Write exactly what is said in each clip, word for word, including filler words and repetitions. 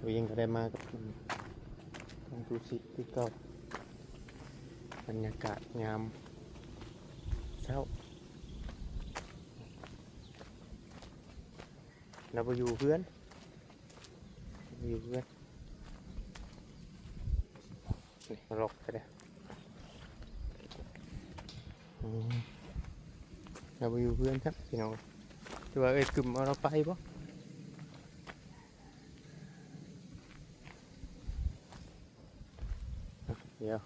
ตัวเองก็ได้มากับทางตู้ซิดคือเก่า บรรยากาศยามเช้า เราไปอยู่เพื่อน อยู่เพื่อน นี่ล็อกไปเลย อืม เราไปอยู่เพื่อนครับพี่น้อง ที่ว่าเอ้ยกึ่มเอาเราไปบ่ เดี๋ยว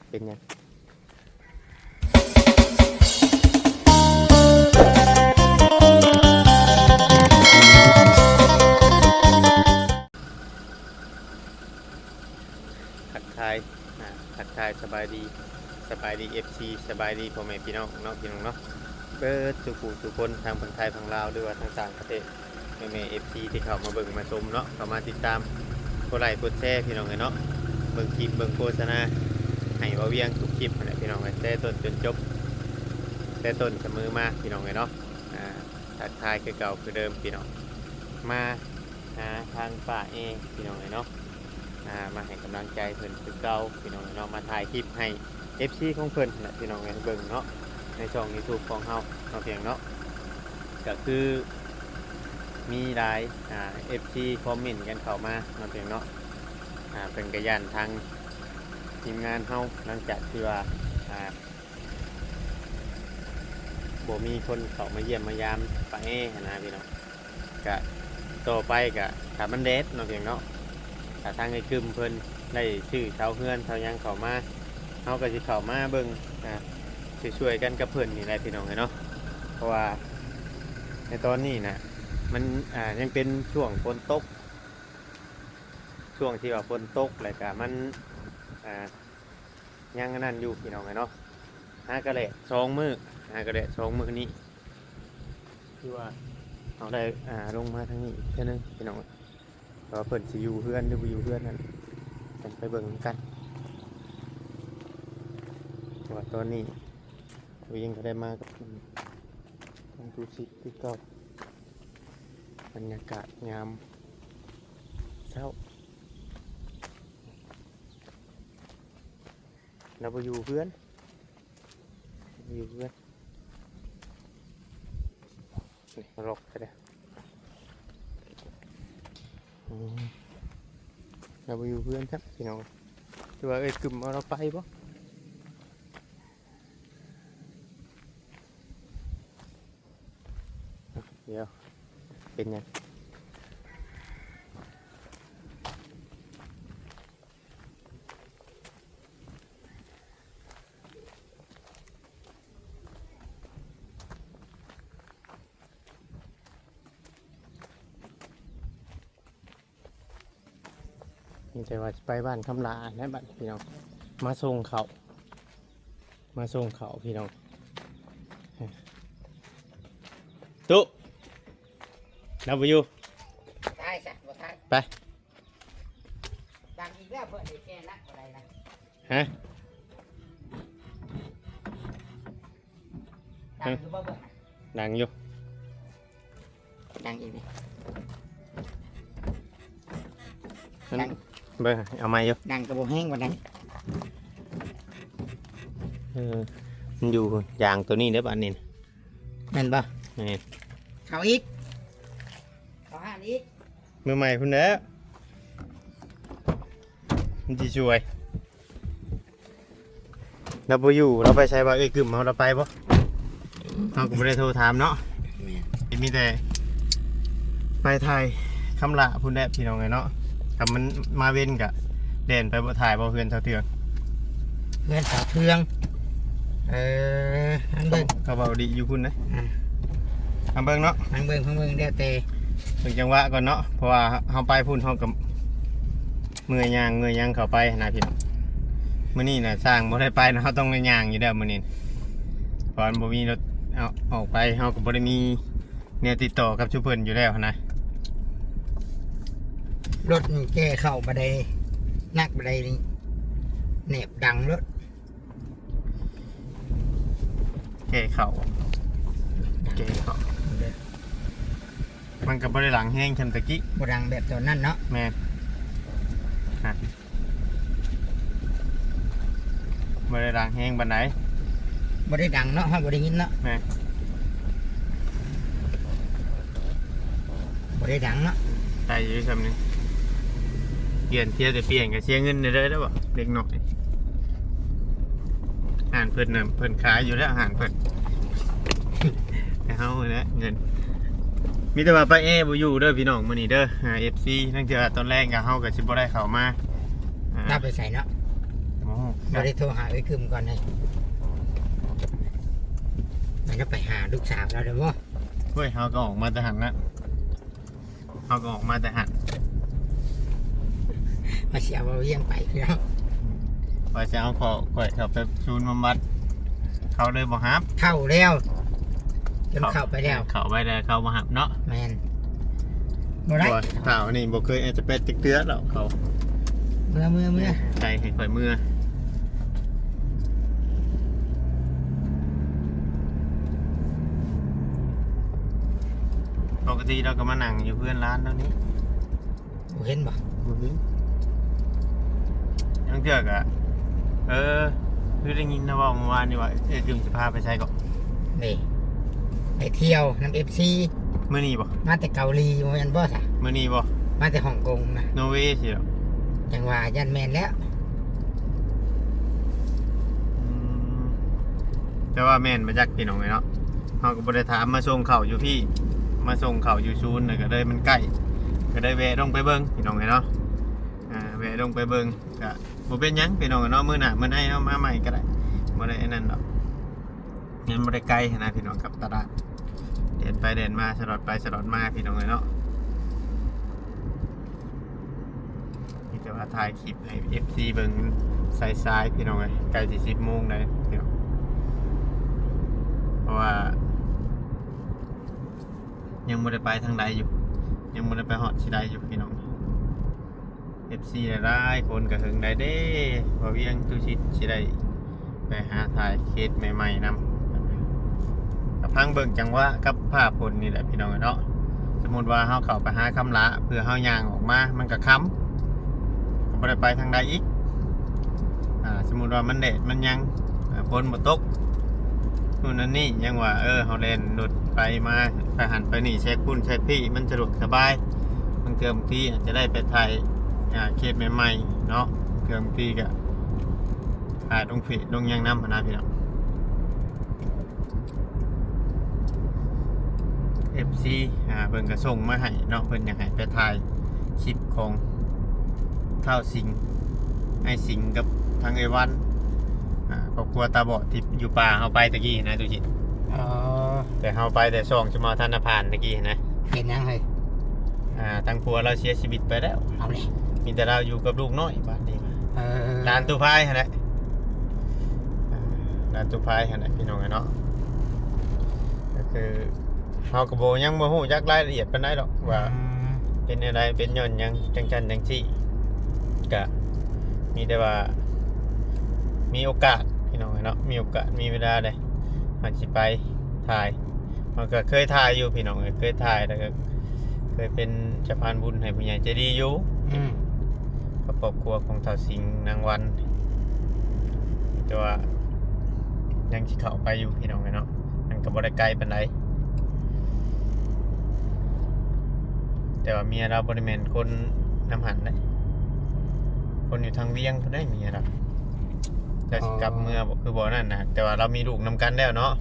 เป็นหยัง ทักทาย อ่า ทักทายสบายดี สบายดี เอฟซี สบายดีพ่อแม่พี่น้องเนาะ พี่น้องเนาะ เบิดสู่ผู้สู่คน ทางฝั่งไทยฝั่งลาว หรือว่าทางต่างประเทศ แม่ๆ เอฟซี ที่เข้ามาเบิ่งมาชมเนาะ เข้ามาติดตาม กดไลค์กดแชร์พี่น้องเอ้ยเนาะ เบิ่งคลิปเบิ่งโฆษณา ให้บ่าวเวียงทุกคลิปนั่นแหละพี่น้องเอ้ย แต่ต้นจนจบ แต่ต้นเสมอมาพี่น้องเอ้ยเนาะ อ่า ทักทายคือเก่าคือเดิมพี่น้อง มาหาทางป้าเอพี่น้องเอ้ยเนาะ อ่า มาให้กำลังใจเพิ่นคือเก่าพี่น้องเอ้ยเนาะ มาถ่ายคลิปให้ เอฟซี ของเพิ่นนั่นแหละพี่น้องเอ้ยเบิ่งเนาะ ในช่อง YouTube ของเฮาเนาะ พี่น้องเนาะ ก็คือมีหลาย อ่า เอฟซี คอมเมนต์กันเข้ามาเนาะ พี่น้องเนาะ อ่า เพิ่นก็ย้านทางทีมงานเฮา หลังจากที่ว่า อ่า บ่มีคนเข้ามาเยี่ยมมายามป้าเอหั้นนะพี่น้อง ก็ต่อไปก็ถ้ามันแดดเนาะ พี่น้องเนาะ ถ้าทางไอ้กึมเพิ่นได้ซื้อเสาเฮือนเสาหยังเข้ามา เฮาก็สิเข้ามาเบิ่ง อ่า ช่วยๆกันกับเพิ่นนี่แหละพี่น้องเอ้ยเนาะ เพราะว่าในตอนนี้น่ะ มัน อ่า ยังเป็นช่วงฝนตก ช่วงที่ว่าฝนตก แล้วก็มัน อ่า ยังอันนั้นอยู่พี่น้องเอ้ยเนาะ หากะแดดสองมื้อ หากะแดดสองมื้อนี้ คือว่าเอาได้ อ่า ลงมาทางนี้อีกเทื่อนึงพี่น้อง แต่ว่าเพิ่นสิอยู่เฮือนหรือบ่อยู่เฮือนนั่น จั่งไปเบิ่งนำกัน เพราะว่าตอนนี้ตัวเองก็ได้มากับทางตู้ซิดคือเก่า บรรยากาศยามเช้า เราไปอยู่เฮือน อยู่เฮือน นี่ล็อกไปเลย อืม เราไปอยู่เฮือนครับพี่น้อง ที่ว่าเอ้ยกึ่มเอาเราไปบ่ เดี๋ยว เป็นหยัง นี่แต่ว่าสิไปบ้านคำหลานะบัดพี่น้อง มาส่งเขา มาส่งเขาพี่น้อง ตุ๊ W ได้จ้ะบ่ทัน ไป ดังอีกแล้วเพิ่นได้แก้นักบ่ได้นะ ฮะ ดังอยู่บ่เบิ่ง ดังอยู่ ดังอีกนี่ นั่น ดัง เบิ่ง เอาไม้อยู่ ดังก็บ่แฮงว่าดัง เออ มันอยู่ยางตัวนี้เด้อบัดนี้นะ แม่นบ่ แม่น เข้าอีก เข้าห้านอีก มือใหม่พุ้นแหล้ว มันสิช่วย เราบ่อยู่ เราไปไสบ่ เอ้ยกึ่มเฮา เราไปบ่ เฮาก็บ่ได้โทรถามเนาะ แม่น มีแต่ไปถ่ายคำหลาพุ้นแหละพี่น้องเอ้ยเนาะ ถ้ามันมาเว้นก็แล่นไปบ่ ถ่ายบ่เฮือนสาวเทือง เฮือนสาวเทือง เออ อันเบิ่ง เขาเว้าดีอยู่พุ้นนะ อ่า เอาเบิ่งเนาะ อันเบิ่ง เพิ่นเบิ่ง แล้วแต่ เบิ่งจังหวะก่อนเนาะ เพราะว่าเฮาไปพุ้นเฮาก็เมื่อยย่างเมื่อยหยังเข้าไปหั้นนะพี่น้อง มื้อนี้น่ะช่างบ่ได้ไปเนาะ เฮาต้องได้ย่างอยู่แล้วมื้อนี้ เพราะมันบ่มีรถเอาออกไป เฮาก็บ่ได้มีแนวติดต่อกับชุมเพิ่นอยู่แล้วหั้นนะ รถมันแก่เข้าบ่ได้ นักบ่ได้นี่ แหนบดังรถ แก่เข้า แก่เข้า มันก็บ่ได้ดังแฮงส่ำตะกี้ บ่ดังแบบตอนนั้นเนาะ แม่น บ่ได้ดังแฮงปานใด บ่ได้ดังเนาะ เฮาบ่ได้ยินเนาะ แม่น บ่ได้ดังเนาะ ได้อยู่ซำนี้ เปลี่ยนเที่ยวแต่เปลี่ยนก็เสียเงินเด้อเด้อบ่ เด็กน้อย ห้านเพิ่นน่ะ เพิ่นขายอยู่แล้ว ห้านเพิ่น แต่เฮาแหละเงิน มีแต่ว่าไปแอบ่อยู่เด้อพี่น้องมื้อนี้เด้อ หา เอฟซี นั่นคือตอนแรกก็เฮาก็สิบ่ได้เข้ามา อ่า ลาวไปไสเนาะ โอ้โห บ่ได้โทรหาเอ้ยกึมก่อนเลย มันจะไปหาลูกสาวลาวเด้อบ่ เฮ้ย เฮาก็ออกมาแต่หั่นนะ เฮาก็ออกมาแต่หั่น มาเสียบ่าวเวียงไปพี่น้อง ว่าจะเอาขอข่อยเข้าไปศูนย์บำบัด เขาเลยบ่ฮับ เข้าแล้ว จนเข้าไปแล้ว เข้าไปแล้ว เขาบ่ฮับเนาะ แม่น บ่ได้ บ่ ข่าวนี่บ่เคยแอดจะแปดจักเทื่อหรอกเขา เมือ เมือ เมือ ใจให้ข่อยเมือ ปกติเราก็มานั่งอยู่เพื่อนร้านแล้วนี้ บ่เห็นบ่ บ่มี ยังเทื่อกะ เออ คือได้ยินนะว่าเมื่อวานนี่ว่า เอ้ยกึมสิพาไปไสก็ นี่ ไปเที่ยวนำ เอฟซี มื้อนี้บ่ มาแต่เกาหลีบ่แม่นบ่ซะ มื้อนี้บ่ มาแต่ฮ่องกงนะ นอร์เวย์สิเหรอ จังว่าย่านแม่นแล้ว อืม แต่ว่าแม่นมาจากพี่น้องเลยเนาะ เฮาก็บ่ได้ถาม มาส่งเข้าอยู่พี่ มาส่งเข้าอยู่ศูนย์น่ะ ก็เลยมันใกล้ ก็เลยแวะลงไปเบิ่งพี่น้องเลยเนาะ อ่า แวะลงไปเบิ่ง ก็บ่เป็นหยังพี่น้องเนาะ มื้อหน้ามื้อในเฮามาใหม่ก็ได้ บ่ได้อันนั้นดอก ยังบ่ได้ไกลนะพี่น้องกับตลาด เดินไปเดินมา สลอดไปสลอดมาพี่น้องเลยเนาะ มีแต่ว่าถ่ายคลิปให้ เอฟซี เบิ่งสายๆ พี่น้องเอ้ย ใกล้สิสิบโมงแล้วพี่น้อง เพราะว่า ยังบ่ได้ไปทางใดอยู่ ยังบ่ได้ไปฮอดที่ใดอยู่พี่น้อง เอฟซี หลายๆ คนก็เฮิงได้เด้ บ่าวเวียงตุชิตสิได้ไปหาถ่ายเคสใหม่ๆนำ ก็พังเบิ่งจังหวะกับฟ้าฝนนี่แหละพี่น้องเนาะ สมมุติว่าเฮาเข้าไปหาคำหลา เพื่อเฮาย่างออกมา มันก็ค่ำ ก็บ่ได้ไปทางใดอีก อ่า สมมุติว่ามันแดดมันหยัง อ่า ฝนบ่ตก นู่นนั่นนี่ ยังว่า เออ เฮาแล่นรถไปมา ไปหั่นไปนี่ แซกพุ่นแซกพี่ มันสะดวกสบาย บางเทื่อบางทีอาจจะได้ไปถ่าย อ่า เคสใหม่ๆเนาะ บางเทื่อบางทีก็ถ่ายลงเฟซลงหยังนำหั้นนะพี่น้อง เอฟซี อ่า เพิ่นก็ส่งมาให้เนาะ เพิ่นอยากให้ไปถ่ายคลิปของท้าวสิงห์ อ้ายสิงห์กับทางเอ้ยวัน อ่า ครอบครัวตาบอดที่อยู่ป่าเฮาไปตะกี้นะ ตุจิต อ๋อ แต่เฮาไปแต่ช่องจะมาทันผ่านตะกี้นะ เป็นหยังเฮ้ย อ่า ทางผัวเราเสียชีวิตไปแล้ว เอาเลย มีแต่เราอยู่กับลูกน้อยบาดนี้ เออ หลานตู้พายหั่นแหละ อ่า หลานตู้พายหั่นแหละพี่น้องเนาะ ก็คือเฮาก็บ่ ยังบ่ฮู้จักรายละเอียดปานใดดอกว่า อืม เป็นอะไร เป็นย้อนหยังจังซั่นจังซี่ ก็มีแต่ว่า มีโอกาสพี่น้องเนาะ มีโอกาส มีเวลาเลย มันสิไปถ่าย มันก็เคยถ่ายอยู่พี่น้องเอ้ย เคยถ่ายแล้วก็เคยเป็นสะพานบุญให้ผู้ใหญ่ใจดีอยู่ อืม กับครอบครัวของท้าวสิงห์นางวัน แต่ว่ายังสิเข้าไปอยู่พี่น้องเอ้ยเนาะ มันก็บ่ได้ไกลปานใด แต่ว่าเมียเราบ่ได้แม่นคนนำหั่นเด้ คนอยู่ทางเวียงพุ้นเด้เมียเรา เจ้าสิกลับเมือบ่ คือบ่นั่นนะ แต่ว่าเรามีลูกนำกันแล้วเนาะ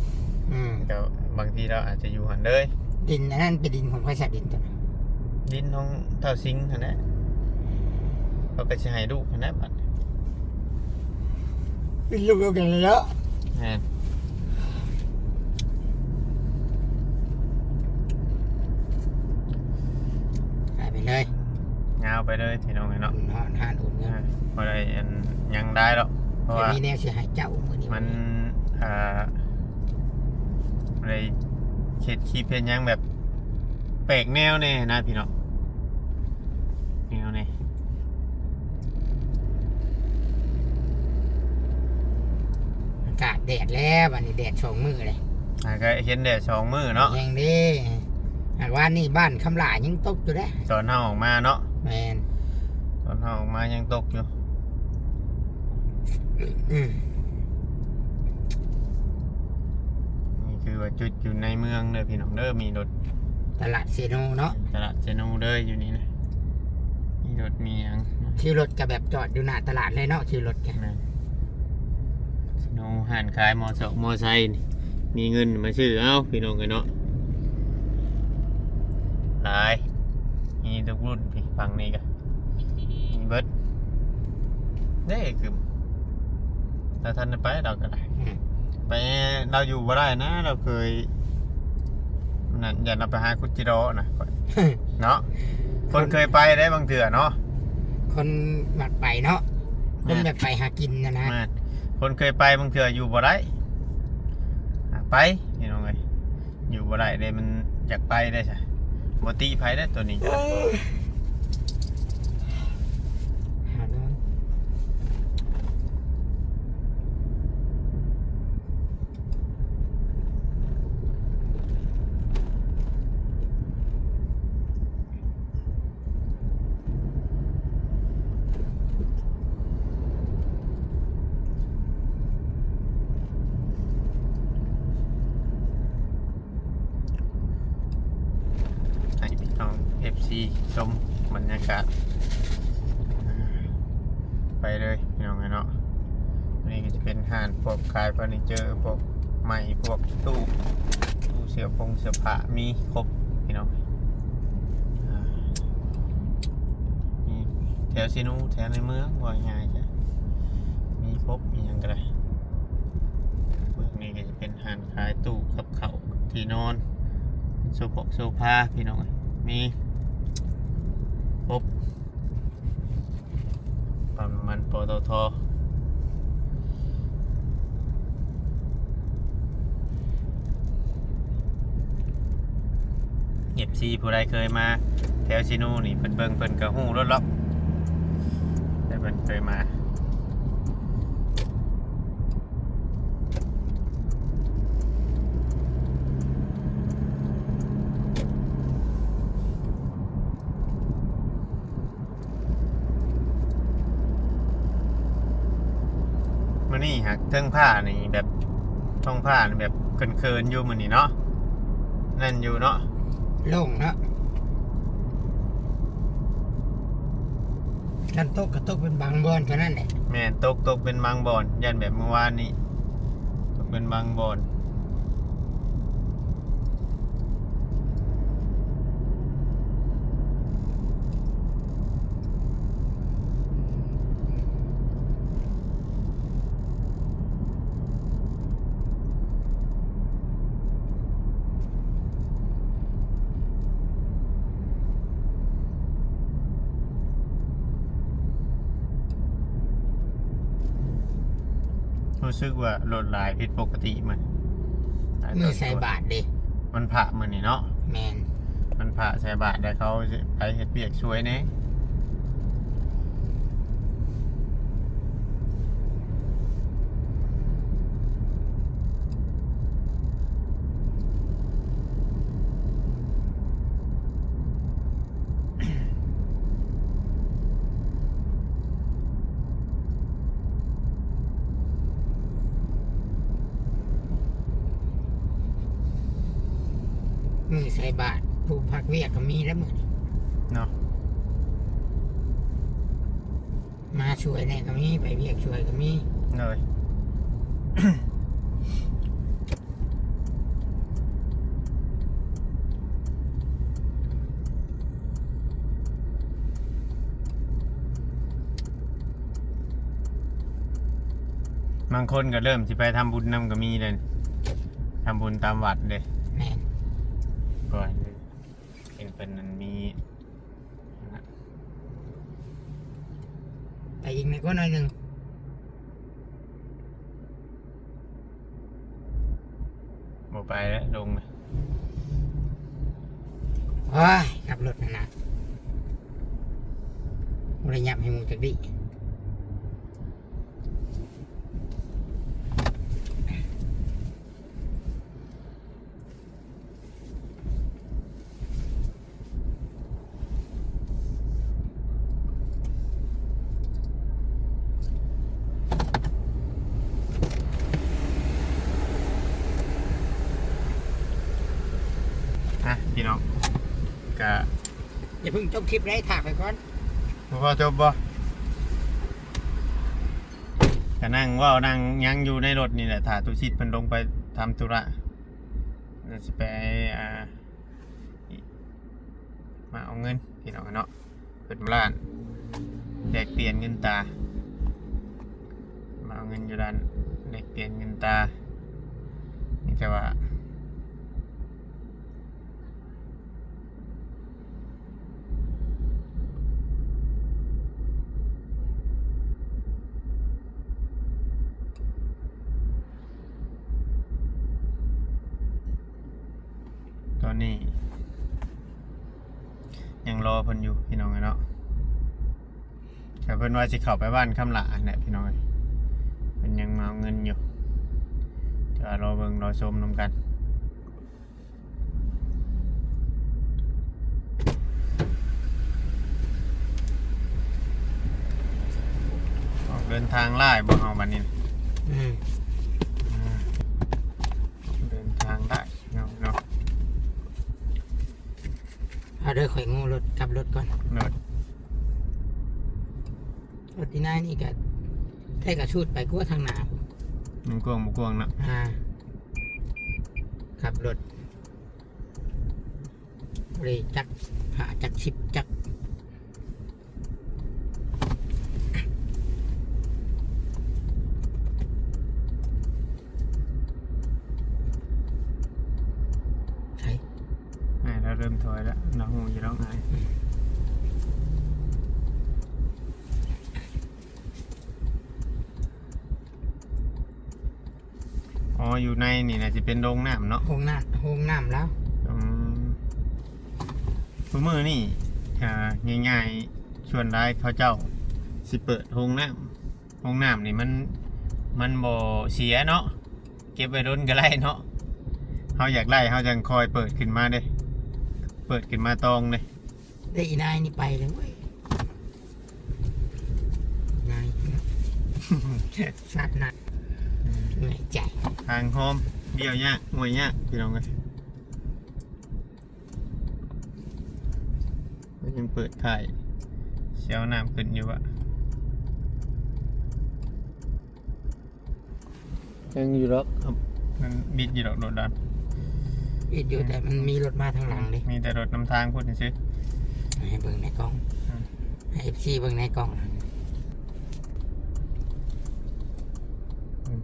อืม ก็บางทีเราอาจจะอยู่หั่นเลย ดินอันนั้นเป็นดินของไผซะ ดินตัวนั้น ดินของท้าวสิงห์หั่นแหละ เขาก็สิให้ลูกหั่นแหละบัด เป็นลูกเดียวกันแล้ว แม่น ขายไปเลย ยาวไปเลยพี่น้องเอ้ยเนาะ อุ่นฮ้อนฮ้านอุ่นเงิน บ่ได้อันหยังได้หรอก เพราะว่า มีแนวสิให้เจ้ามื้อนี้ มัน อ่า บ่ได้เฮ็ดคลิปเฮ็ดหยังแบบแปลกแนวแน่นะพี่น้อง แนวนี้ อากาศแดดแล้ว อันนี้แดดสองมื้อเลย อ่า ก็เห็นแดดสองมื้อเนาะ แฮงเด้ อันว่านี่บ้านคำหลายังตกอยู่เด้ ตอนเฮาออกมาเนาะ แม่น ตอน ออกมายังตกอยู่ อืม นี่คือว่าจุดอยู่ในเมืองเด้อพี่น้องเด้อ มีรถ ตลาดเซโนเนาะ ตลาดเซโนเด้ออยู่นี่นะ มีรถมีหยัง คิวรถก็แบบจอดอยู่หน้าตลาดเลยเนาะ คิวรถกัน แม่น เซโน ห้านขายมอเตอร์ไซค์นี่ มีเงินมาซื้อเอาพี่น้องกันเนาะ หลาย มีทุกรุ่นพี่ ฝั่งนี้ก็มีเบิด เด้คือ ถ้าท่านได้ไปเราก็ได้ อืม ไป เราอยู่บ่ได้นะ เราเคย นั่น อย่าเราไปหาคุจิโร่นะ เนาะ คนเคยไปได้บางเทื่อเนาะ คนมักไปเนาะ คน แม่น แบบไปหากินนะนะ แม่น คนเคยไปบางเทื่ออยู่บ่ได้ อ่ะ ไปพี่น้องเอ้ย อยู่บ่ได้เด้ มันอยากไปได้ซะ บ่ติไผได้ตัวนี้ เอ้ย หานอน ให้พี่น้อง เอฟซี ชมบรรยากาศ ไปเลยพี่น้องเอ้ยเนาะ นี่ก็จะเป็นห้านพวกขายเฟอร์นิเจอร์ พวกไม้ พวกตู้ ตู้เสื้อผงเสื้อผ้า มีครบพี่น้อง อ่า มีแถวเซโน แถวในเมือง ว่าง่ายจ้ะ มีครบ มีหยังก็ได้ เบื้องนี้ก็จะเป็นห้านขายตู้กับข้าว ที่นอน โซฟา โซฟาพี่น้อง มีครบ ปั๊มน้ำมัน ปตท. เอฟซี ผู้ใดเคยมาแถวเซโนนี่ เพิ่นเบิ่งเพิ่นก็ฮู้แล้วหรอก แต่เพิ่นเคยมา มื้อนี้หากเทิงฟ้านี่แบบ ท้องฟ้านี่แบบเคินๆอยู่มื้อนี้เนาะ นั่นอยู่เนาะ โล่งเนาะ คันตกก็ตกเป็นบางบ่อนเท่านั้นแหละ แม่น ตก ตกเป็นบางบ่อน ย่านแบบเมื่อวานนี้ ตกเป็นบางบ่อน รู้สึกว่ารถหลายผิดปกติมื้อ มื้อใส่บาตรเด้ วันพระมื้อนี้เนาะ แม่น วันพระใส่บาตร แล้วเขาสิไปเฮ็ดเวียกช่วยแหน่ มื้อใส่บาตร ผู้พักเวียกก็มีแล้วมื้อนี้ เนาะ มาช่วยแหน่ก็มี ไปเวียกช่วยก็มี เลย บางคนก็เริ่มสิไปทำบุญนำก็มีเลย ทำบุญตามวัดเลย แม่น ก่อน เห็นเพิ่นนั้นมี ไปอีกหน่อยก็หน่อยหนึ่ง บ่ไปแล้ว ลงเลย โอ้ย ขับรถนะนะ บ่ได้ยับให้หมู่จักดิ เ เพิ่งจบคลิปได้ ถ่ายไปก่อน บ่พอจบบ่ ก็นั่งเว้านั่งหยังอยู่ในรถนี่แหละ ถ้าตุสิทธิ์เพิ่นลงไปทำธุระ แล้วสิไป อ่า มาเอาเงินพี่น้องเนาะ เพิ่นร้านแลกเปลี่ยนเงินตรา มาเอาเงินอยู่ร้านแลกเปลี่ยนเงินตรา นี่แต่ว่า ตอนนี้ ยังรอเพิ่นอยู่พี่น้องเนาะ แต่เพิ่นว่าสิเข้าไปบ้านคำหลาเนี่ยพี่น้องเอ้ย เพิ่นยังมาเอาเงินอยู่ แต่ว่ารอเบิ่งรอชมนำกัน ออกเดินทางหลายบ่เฮาบัดนี้ อืม อ่า เดินทางได้เนาะ เนาะ เอาเด้อ ข่อยโง่รถ กลับรถก่อน รถ รถอีนายนี่ก็แท้กระชูดไปกว่าทางหน้า มันกว้างบ่กว้างเนาะ อ่า ขับรถ เลยจักห้าจักสิบจัก ใช่ อ่า เราเริ่มถอยแล้ว เราหูอยู่แล้วไง อ๋อ อยู่ในนี่น่าสิเป็นโรงน้ำเนาะ โรงน้ำ โรงน้ำแล้ว อืม ซุมื้อนี่ อ่า ง่ายๆ ส่วนหลายเขาเจ้าสิเปิดโรงน้ำ โรงน้ำนี่มัน มันบ่เสียเนาะ เก็บไว้โดนก็ได้เนาะ เฮาอยากได้ เฮาจังค่อยเปิดขึ้นมาเด้ เปิดขึ้นมาตองเด้ ได้อีนายนี่ไปเลยเว้ย นาย สัตว์นะ เหนื่อยใจ ทางหอม เบี้ยวยาก ห้วยยาก พี่น้องเอ้ย มันยังเปิดถ่าย เสียวน้ำขึ้นอยู่อะ ยังอยู่ดอกครับ มันบิดอยู่ดอกโดดดัน บิดอยู่ แต่มันมีรถมาทางหลังเด้ มีแต่รถนำทางพูดซื่อ ให้เบิ่งในกล้อง อืม ให้ เอฟซี เบิ่งในกล้อง อืม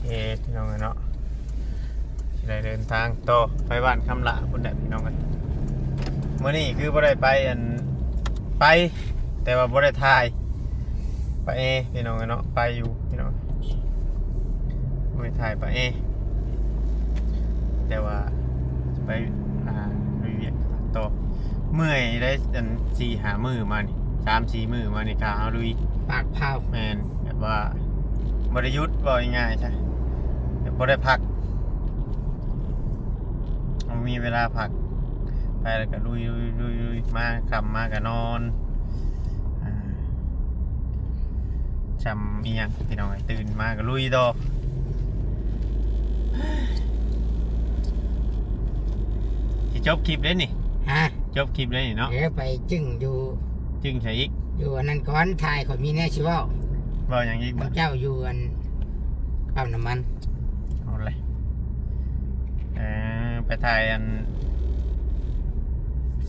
เอ พี่น้องเนาะ สิได้เดินทางต่อไปบ้านคำหลาพุ่นแหละพี่น้องเอ้ย มื้อนี้คือบ่ได้ไปอัน ไป แต่ว่าบ่ได้ถ่าย ไปเอ พี่น้องเนาะ ไปอยู่พี่น้อง บ่ได้ถ่ายไปเอ แต่ว่าจะไป อ่า ลุยเวียกต่อ เมื่อยได้อัน สี่ห้ามื้อมานี่ สามสี่มื้อมานี่ ขาเฮาลุย ปากพร้าว แม่น แบบว่าบ่ได้หยุด เว้าง่ายๆซะ แบบบ่ได้พัก บ่มีเวลาพัก ไปแล้วก็ลุย ลุย ลุย ลุย มาค่ำมาก็นอน อ่า ช่ำอีหยังพี่น้องเอ้ย ตื่นมาก็ลุยต่อ สิจบคลิปเด้นี่ ฮะ จบคลิปเด้นี่เนาะ เดี๋ยวไปจึ้งอยู่ จึ้งใส่อีก อยู่อันนั้นก่อน ถ่ายข่อยมีแนวสิเว้า เว้าหยังอีกบัด เจ้าอยู่อันปั๊มน้ำมัน เอาเลย เออ ไปถ่ายอัน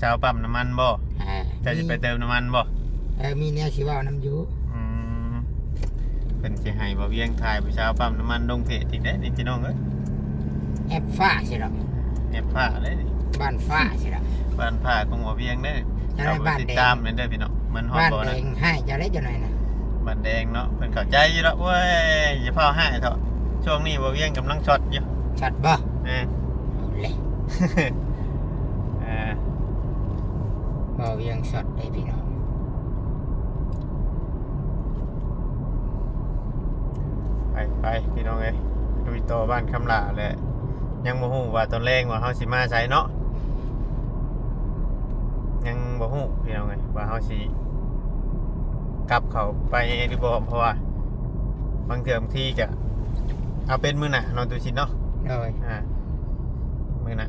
สาวปั๊มน้ำมันบ่ อ่า เจ้าสิไปเติมน้ำมันบ่ เออ มีแนวสิเว้านำอยู่ อืม เพิ่นสิให้บ่าวเวียงถ่ายผู้สาวปั๊มน้ำมันลงเพจอีกเด้นี่พี่น้องเอ้ย แอปฟ้าสิดอก แอปฟ้าเด้นี่ บ้านฟ้าสิดอก บ้านฟ้าของบ่าวเวียงเด้ เจ้าได้บ้านแดง ติดตามเลยเด้อพี่น้อง มันฮอด บ้าน บ่ แด นะ งให้เจ้าได้จังหน่อยนะ บ้านแดงเนาะ เพิ่นเข้าใจอยู่ดอก โอ้ย อย่าพาให้เถาะ ช่วงนี้บ่าวเวียงกำลังช็อตอยู่ ช็อตบ่ เออ เอาเลย อ่า บ่าวเวียงช็อตได้พี่น้อง ไป ไป พี่น้องเอ้ย ลุยต่อบ้านคำหลาแหละ ยังบ่ฮู้ว่าตอนแลงว่าเฮาสิมาไสเนาะ ยังบ่ฮู้พี่น้องเอ้ย ว่าเฮาสิ กลับเข้าไปหรือบ่ เพราะว่าบางเทื่อบางทีก็เอาเป็นมื้อหน้าเนาะ ตุชิตเนาะ โดย อ่า มื้อหน้า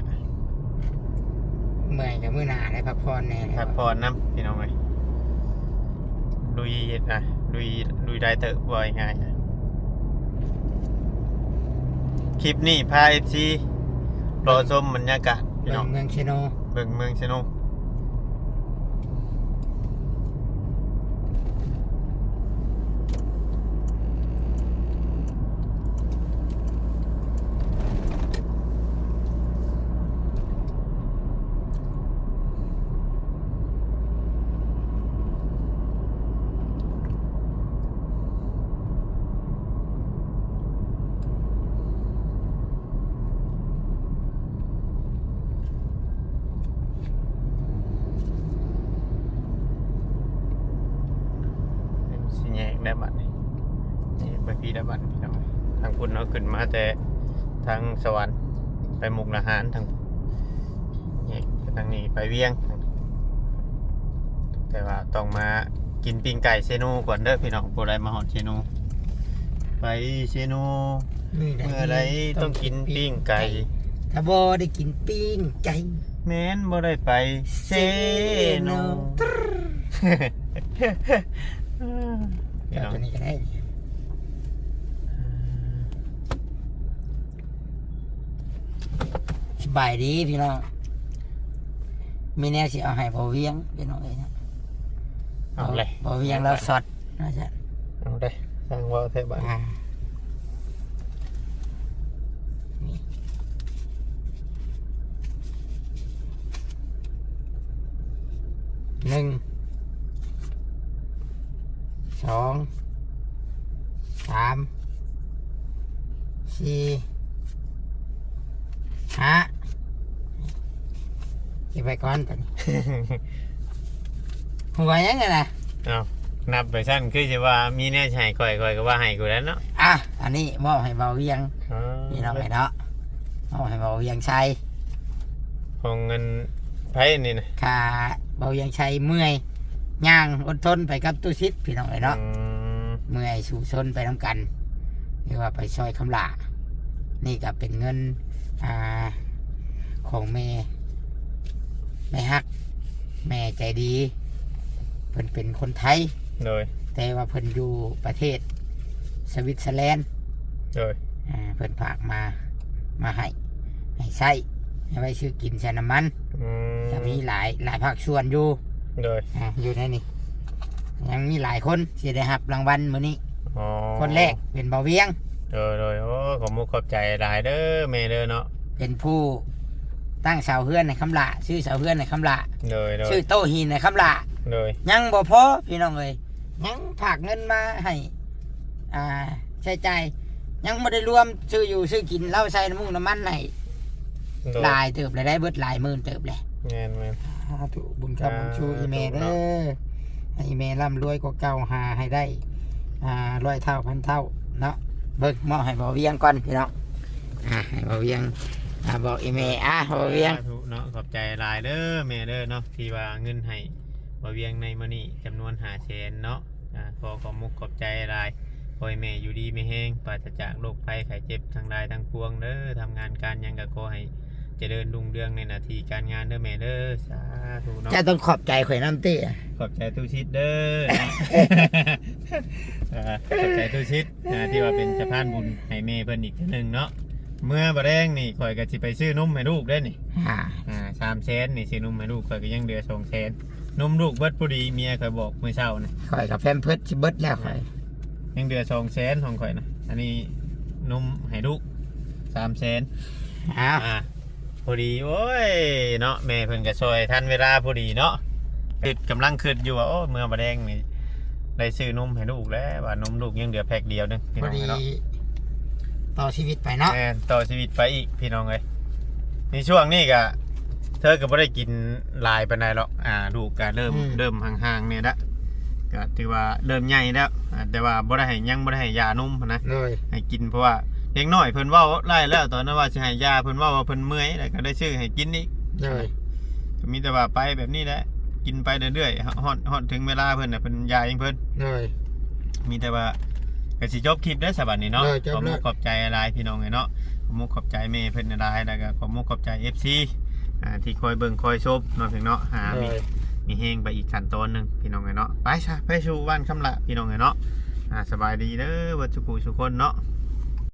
เมื่อยก็มื้อหน้าได้พักผ่อนแหน่ พักผ่อนนำพี่น้องเอ้ย ลุยนะ ลุย ลุยได้เติบ ว่าง่ายๆ คลิปนี้พา เอฟซี รอชมบรรยากาศพี่น้อง เบิ่งเมืองเซโน เบิ่งเมืองเซโน สิแยกได้บัดนี้ แยกไปพี้ได้บัดพี่น้อง ทางพุ้นเนาะ ขึ้นมาแต่ทางสวรรค์ ไปมุกดาหาร ทางแยกไปทางนี้ไปเวียง แต่ว่าต้องมากินปิ้งไก่เซโนก่อนเด้อพี่น้อง ผู้ใดมาฮอดเซโน ไปเซโน มื้อใด มื้อใดต้องกินปิ้งไก่ ถ้าบ่ได้กินปิ้งไก่ แม่นบ่ได้ไปเซโน เซโน พี่น้อง ตัวนี้ก็ได้ สบายดีพี่น้อง มีแนวสิเอาให้บ่าวเวียงพี่น้องเอ้ยนะ เอาเลย บ่าวเวียงลาวสด น่าจะ เอาได้ สร้างเว้าแท้บัด อ่า นี่ หนึ่ง สอง สาม สี่ ห้า เก็บไว้ก่อนตอนนี้ หัวยังไงนะ เอ้า นับไปซั่นคือสิว่ามีแนวสิให้ข่อย ข่อยก็ว่าให้กูแล้วเนาะ อ่ะ อันนี้มอบให้บ่าวเวียง อ๋อ นี่เนาะ ไปเนาะ มอบให้บ่าวเวียงชัย ของเงินไผนี่นะ ค่าบ่าวเวียงชัยเมื่อย ย่างอดทนไปกับตู้ชิดพี่น้องเอ้ยเนาะ อืม เมื่อยสู้ซนไปนำกัน หรือว่าไปซอยคำหล่า นี่ก็เป็นเงิน อ่า ของแม่ แม่ฮัก แม่ใจดี เพิ่นเป็นคนไทย โดย แต่ว่าเพิ่นอยู่ประเทศสวิตเซอร์แลนด์ โดย อ่า เพิ่นฝากมา มาให้ ให้ใช้ ให้ไว้ซื้อกินใส่น้ำมัน อืม จะมีหลาย หลายภาคส่วนอยู่ โดย อ่า อยู่ในนี่ ยังมีหลายคนสิได้รับรางวัลมื้อนี้ อ๋อ คนแรกเป็นบ่าวเวียง โดย โดย โอ้ ขอบมุกขอบใจหลายเด้อแม่เด้อเนาะ เป็นผู้ตั้งเสาเฮือนให้คำหล่า ซื้อเสาเฮือนให้คำหล่า โดย โดย ซื้อโต๊ะหินให้คำหล่า โดย ยังบ่พอพี่น้องเอ้ย ยังฝากเงินมาให้ อ่า ใช้จ่าย ยังบ่ได้รวมซื้ออยู่ซื้อกิน เหล้าใส่น้ำมูกน้ำมันให้ โดย หลายเติบเลย ได้เบิดหลายหมื่นเติบเลย แม่นๆ สาธุ บุญคำบุญชู อ่า อีแม่เด้อ สาธุเนาะ ให้อีแม่ร่ำรวยกว่าเก่า หาให้ได้ อ่า ร้อยเท่าพันเท่าเนาะ เบิ่งมอบให้บ่าวเวียงก่อนพี่น้อง อ่า ให้บ่าวเวียง อ่า บอกอีแม่ อ่ะ บ่าวเวียง สาธุเนาะ ขอบใจหลายเด้อแม่เด้อเนาะ ที่ว่าเงินให้บ่าวเวียงในมื้อนี้จำนวนห้าแสนเนาะ อ่า ขอขอบมุกขอบใจหลาย ขอให้แม่อยู่ดีมีแฮง ปราศจากโรคภัยไข้เจ็บทั้งหลายทั้งปวงเด้อ ทำงานการหยังก็ขอให้เจริญรุ่งเรืองในหน้าที่การงานเด้อแม่เด้อ สาธุเนาะ เจ้าต้องขอบใจข่อยนำติ ขอบใจตู้ชิดเด้อเนาะ อ่า ขอบใจตู้ชิด อ่า ที่ว่าเป็นสะพานบุญให้แม่เพิ่นอีกเทื่อหนึ่งเนาะ เมื่อบ่แลงนี่ข่อยก็สิไปซื้อนมให้ลูกเด้นี่ อ่า อ่า สามแสนนี่ซื้อนมให้ลูก ข่อยก็ยังเหลือสองแสน นมลูกเบิดพอดี เมียข่อยบอกมื้อเช้านะ ข่อยกับแพมเพิร์สสิเบิดแล้วข่อย ยังเหลือสองแสนของข่อยนะ อันนี้นมให้ลูกสามแสน อ้าว อ่า พอดี โอ้ย เนาะ แม่เพิ่นก็ช่วยทันเวลาพอดีเนาะ คิด กำลังคิดอยู่ว่า โอ้ เมื่อบ่แลงนี่ ได้ซื้อนมให้ลูกแล้ว ว่านมลูกยังเหลือแพ็คเดียวหนึง พี่น้องเนาะ พอดี ต่อชีวิตไปเนาะ แม่น ต่อชีวิตไปอีก พี่น้องเอ้ย ในช่วงนี้ก็ เธอก็บ่ได้กินหลายปานใดหรอก อ่า ลูกก็เริ่ม อืม เริ่มห่างๆเนี่ยละ ก็ถือว่าเริ่มใหญ่แล้ว อ่า แต่ว่าบ่ได้ให้ ยังบ่ได้ให้ยานมหั้นนะ โดย ให้กิน เพราะว่าเด็กน้อยเพิ่นเว้าไล่แล้ว ตอนนั้นว่าสิให้ยา เพิ่นเว้าว่าเพิ่นเมื่อย แล้วก็ได้ซื้อให้กินอีก โดย ก็มีแต่ว่าไปแบบนี้แหละ กินไปเรื่อยๆ ฮอด ฮอดถึงเวลาเพิ่นน่ะ เพิ่นยาเองเพิ่น โดย มีแต่ว่าก็สิจบคลิปได้สบัดนี้เนาะ ได้จบ ขอมุก แล้ว ขอบใจหลายพี่น้องเอ้ยเนาะ ขอมุกขอบใจแม่เพิ่นหลาย แล้วก็ขอมุกขอบใจ เอฟซี อ่า ที่คอยเบิ่งคอยชมเนาะพี่น้องเนาะ หามี ได้ มีแฮงไปอีกขั้นตอนหนึ่งพี่น้องเอ้ยเนาะ ไปซะ ไปสู่บ้านคำละพี่น้องเอ้ยเนาะ อ่า สบายดีเด้อเบิดสุขุสุคนเนาะ